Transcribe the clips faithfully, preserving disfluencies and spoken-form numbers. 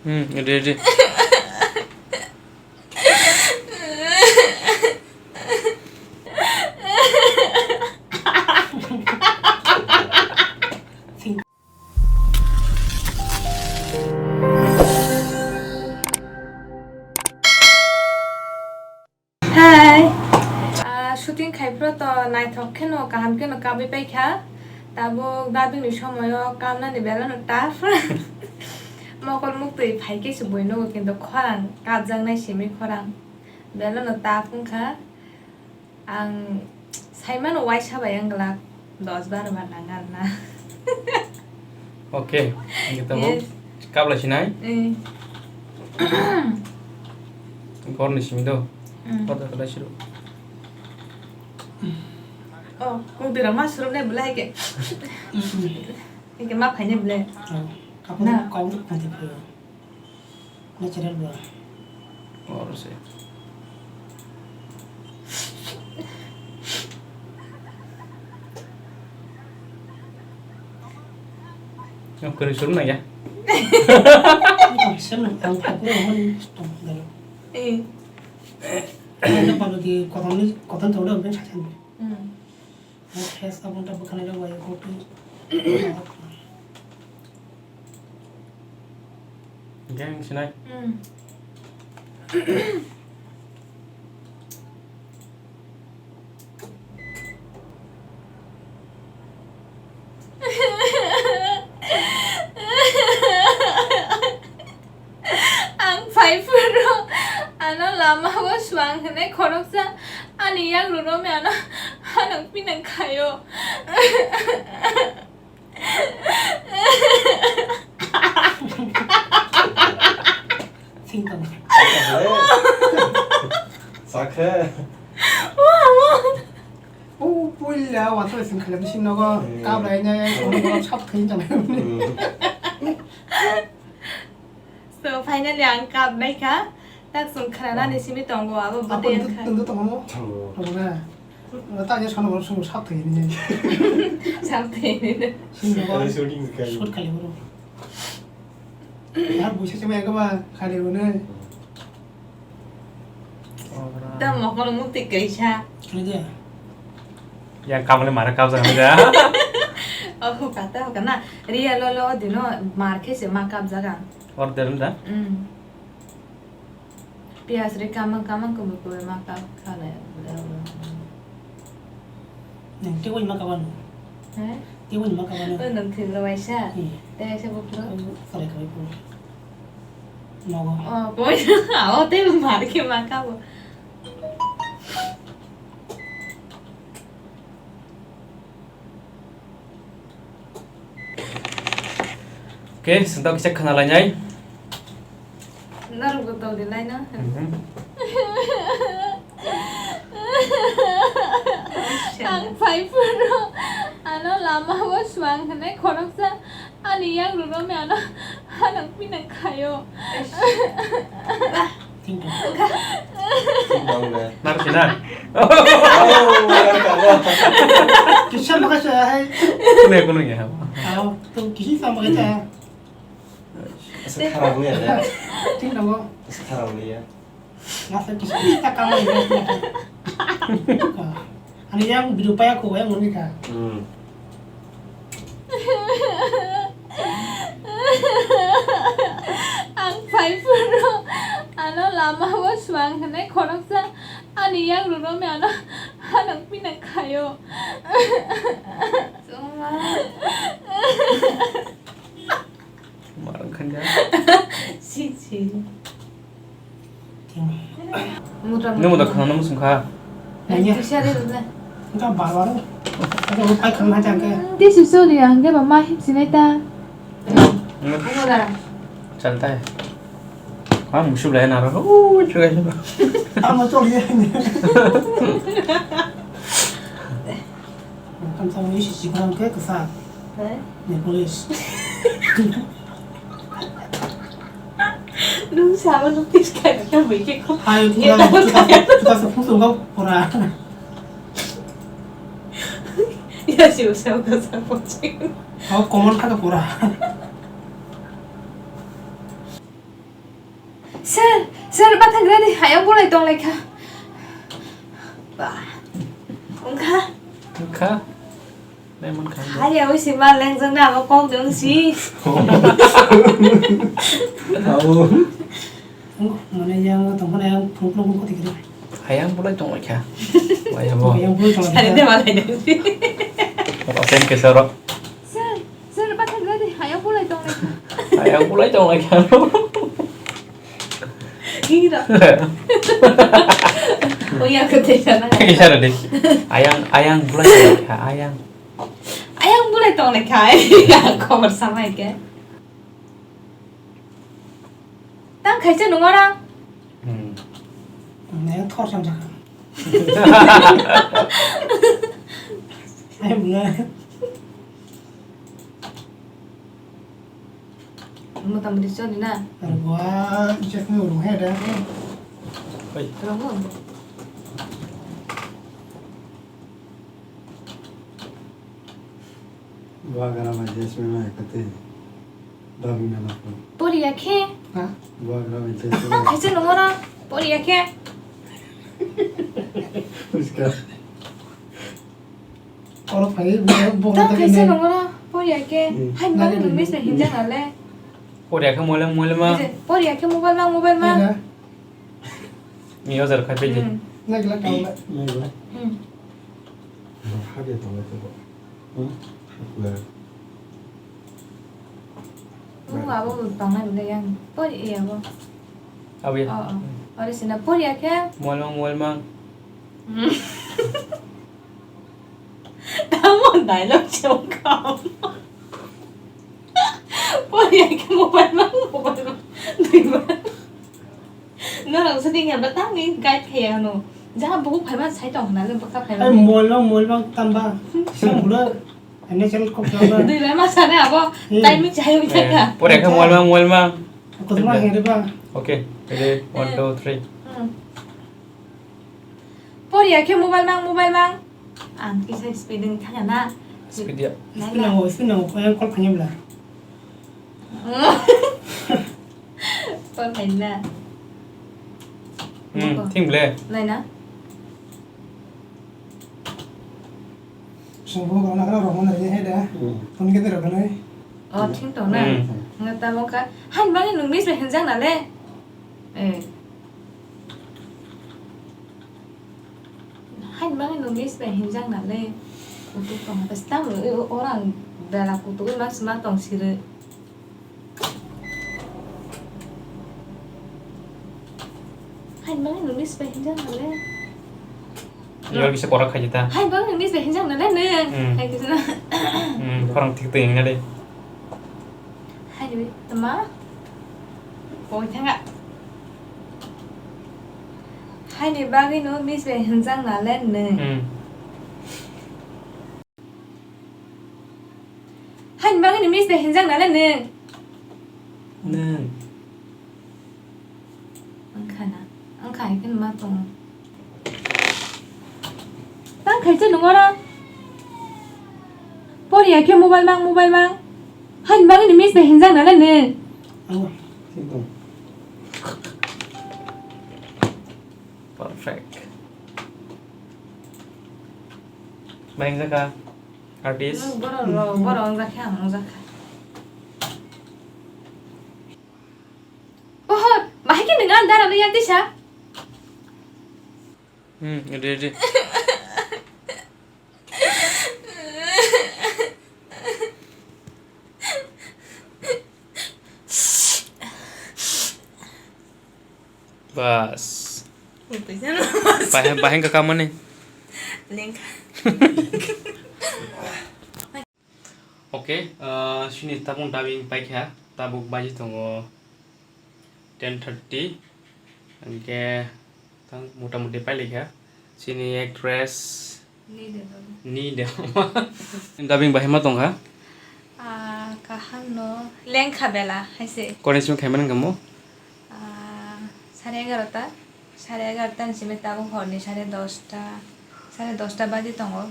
Hmm, ready, ready. Hi. Ah, shooting khai phuru to naithok kheno, kaham kheno kabwi paikha. Tabuk dubbing ni somoyo kamnani belano tough. Mokol muktwi phai khe se bui nugo, kintu khorang kapjaknai simi khorang. Belano tough wngkha. Ang saimano waisa bai wng glak dos bar bar nang arna. Okay, hingke tabuk Yes. Kabla sinai. Eh. Gorni simi do. Mm. Gorda kada siru. Oh, kung tira ma surum ne bula hike. Hike ma phaine bule. Oh, kapan Na. Kau tu kau tu kau. Natural bro. Oro se. Yang kering suruh na ya. Sen ang aku yang mana tong dalam. Eh. Ada kalau di kotor ni kotor tu udah ben saja. Hmm. Face abang tak bukan ada wajah kopi. Gang sinai. Hmm. Ang phai phuru ano lama o swang hwnwi khoroksa ani yagrok romwi ano hanok pinang khaio. Singtang. Sakhe. O puila wansuk sing khala bising nogo Hmm. Kabla nya song sap thai jang. Hmm. So, finally ang kap nai kha. Tak song khana nani simi tongo abo Apa bwtwi itu wngkha. Tentu tongo. Tongo. Tongo na. Wala ta ya sono song sap thai ni. Sap thai ni. Sing nogo. Ada shooting sekali. Shoot kali bro. Har buisa se mai ga ba kali bro ne. Hmm. Ta mokol mukti kaisa. Kali dia. Ya, kamle mara kap jaga ja. Oh, kata ho kana. Ria lo lo dino mar khe se ma kap jaga. Or derim da? Mm. Pias re kamang kamang ko ko ma kap khala. Nang te woi ma kap anu. He? Te woi ma kap anu. Nang thil lo waisa. Hmm. Te waisa bukro. Kare kare ko. Nogo. Oh, koi. Ao te mar khe ma kap. Okay, sengtok kisa khana lainai. Norok bo tong di laino. Mhm. Ang phai phuru ano lama o swang hwnwi khoroksa ani yagrok romwi ano hanok pinang khaio. Eish. Bah. Tingtong. Tingtong de. Nar sina. Oh, nar kabo. Kisa makasa hai. Kuno kuno ya. Aw, to kisi sama kacha. Asa kharap ni ya. Tingtong. Asa kharap ni ya. Masa kisa kisa kamai ya. Ani yang bidu paya ko yang ni ka. Hmm. Ang phai phuru ano lama o swang hwnwi khoroksa ani yagrok romwi ano hanok pinang khaio. Chuma. Marang khanja. Si, si. Nung da khana nung sungkha. Nanya. Kisa de le. Engka bar bar. Ada lupa khana jangke. This is sorry, ang ke mama hip sinai ta. Nung. Nung da. Chalta hai. Ha, mushub lai na ro. Oh, chuga chuga. Ama choli. Kamsa ni si sikang ke kesa. Hai. Nepalese. Nung sama nung tis kai na bai ke ko. Hai, kita kita kita sepuluh enggak pura. Ya si usah usah pochin. Oh, common kata pura. Sir, sir, bathang rani hayang bolai tong lai kha. Ba. Ungkha. Ungkha. Lemon kha. Hai, awi si ma leng jang na abo kok dong si. Abo. Ungkha, mane yang tong khana yang phung phung ko tikri. Hayang bolai tong lai kha. Wai abo. Yang phung tong. Sari de malai dong si. Apa sen ke soro. Sir, sir, bathang rani hayang bolai tong lai kha. Hayang bolai tong lai kha. Hira. Oya ko te sana. Isara de. Ayang, ayang bulai tong kha, ayang. Ayang bulai tong le kha. Ya, khobor samai ke. Tang khaise nungora. Hmm. Nang thor sam sakha. Ai bula. Motamoti choli na. Ar gua check ni urung he da. Oi. Rong mo. Gua gara ma jesme ma kate. Dami na ma ko. Pori ya khe? Ha? Gua gara ma jesme. Tang khaise nungora. Pori ya khe? Uska. Oro phai bo bo Tang khaise nungora. Pori ya khe? Hmm. Hai ma nung mis na hinja na le. Pori ya khe mole mole ma. Pori ya khe mobile ma mobile ma. Ni ojar khai pe je. Hmm. Nagla kaula. Nagla. Hmm. Hade tong le ko. Hmm? Nagla. Nung abo tong na le yang. Pori ya bo. Abo ya. Oh, oh. Ori sina pori ya khe? Mole ma mole ma. Hmm. Tamo dialogue chong kam. Pori ya khe mobile ma mobile ma. Dui ba. Norok se ding ya ba tang ni guide khai ya no. Ja buku phai ma sai tong na le baka phai ma. Ai mol bang mol bang tamba. Sam bulo. Ane chal kok tamba. Dui ba ma sa ne abo. Hmm. Timing chai wi thaka. Pori ya khe mol ma mol ma. Ko ma he ba. Okay. Ready? One, two, three. Hmm. Pori ya khe mobile mang, mobile mang. Ang kisa speed wng thangya na. Speed ya. Nai speed na. Nango, speed nango, koi ang call khanya bla. Call khanya na. Hmm, thing ble. Nai na. Sungbo gana kana rong na he da. Hmm. Phone ke tero kana. Oh, thing tong na. Hmm. Nga tamo kha. Han bani nung mis hinjang na le. Eh. Hain bagwi no miss bai hinjak na le. Kutuk tong ha, stam rw, orang bela kutuk ma sma tong sirw. Hain bagwi no miss bai hinjak na le. Yor bisa korak khai ta. Hain bagwi no miss bai hinjak na le nung. Hmm. Hai kisa na. Hmm, orang tik ting na le. Haini tama. Koi thanga. Haini bagwi no miss bai hinjak na le nung. Hmm. Haini bagwi no miss bai hinjak na le nung. Nung. Wngkha na, wngkha hai kheno ma tongo. Tang khaisa nung oro. Pori ya khe mobile mang, mobile mang. Haini bagwi ni miss bai hinjak na le nung. Abo, thik tong. Perfect. Bai hingjak kha, artist. Nung borok rok, borok wngjakha, ang wngjakha. Oho, bahai khe nung ang dara no yak tisa. Hmm, ready, ready. Bas. Bahai, bahai ka kamani. Lengkha. Okay, ah, sini tabuk dubbing paikha, tabuk baji tongo ten thirty, hingke tang mota moti pailaikha. Sini actress ni de baba. Ni de baba. Dubbing bahai ma tongkha? Ah, kaham no lengkha bela, haise. Kone simi khaimani wngkha mo? Ah, sare egarota. Sare egarota ni simi tabuk horni sare dosta, sare dosta baji tongo.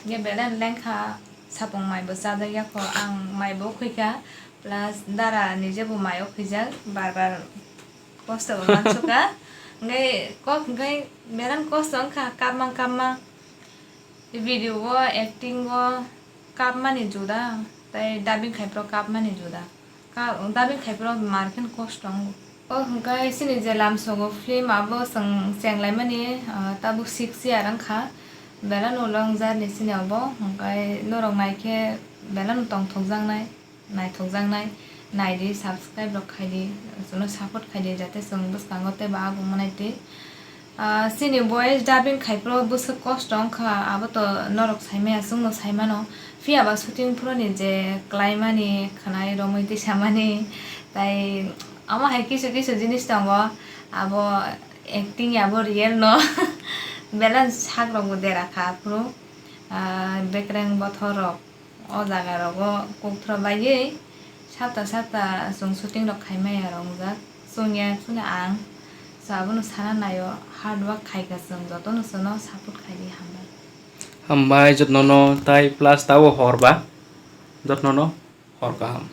Hingke belai no lengkha, sapung mai bo chajak ya kho, ang mai bo khuikha, plus dara ni je bo mai o khuijak, bar bar Kosto bo mansukha. Hwnkhe kok hwnkhe beran kosto wngkha, kapma kapma. Video o, acting o kapmani juda, tei dubbing khaiphuru kapmani juda. Ka-, dubbing khaiphuru mar khe kosto wngo. O hwnkhe chini je Lamsogo film abo chwng chenglaimani, ah, tabuk six year wngkha. Belano long journey chini obo, hwnkhe norok naikhe belano tongthokjaknai. Naithokjaknai, naidi, subscribe rok khaidi, chwngno support khaidi, jate chwng bwskango teibo agumanaitwi. Ah, chini voice dubbing khaiphuru bwswk kosto wngkha, abo to norok saimaya, chwngno saimano. Phiyaba shooting phuruni je klaimani, khwnai romwi twi samani, tai omo hai kisu kisu jinis tongo, abo acting ya, abo real no. Belai sak rokbo dera kha aphuru, ah, bekreng bothor rok. O jaga rogo kokthro baiwi sapta sapta chwng shooting rok khaimaya rongjak. Chwngya chwngno ang, so abono sana naio, hard work khaika chwng, jotono chwngno support khaidi, hambai. Hambai jotnono, tai plus tabo horba jotnono hor kaham.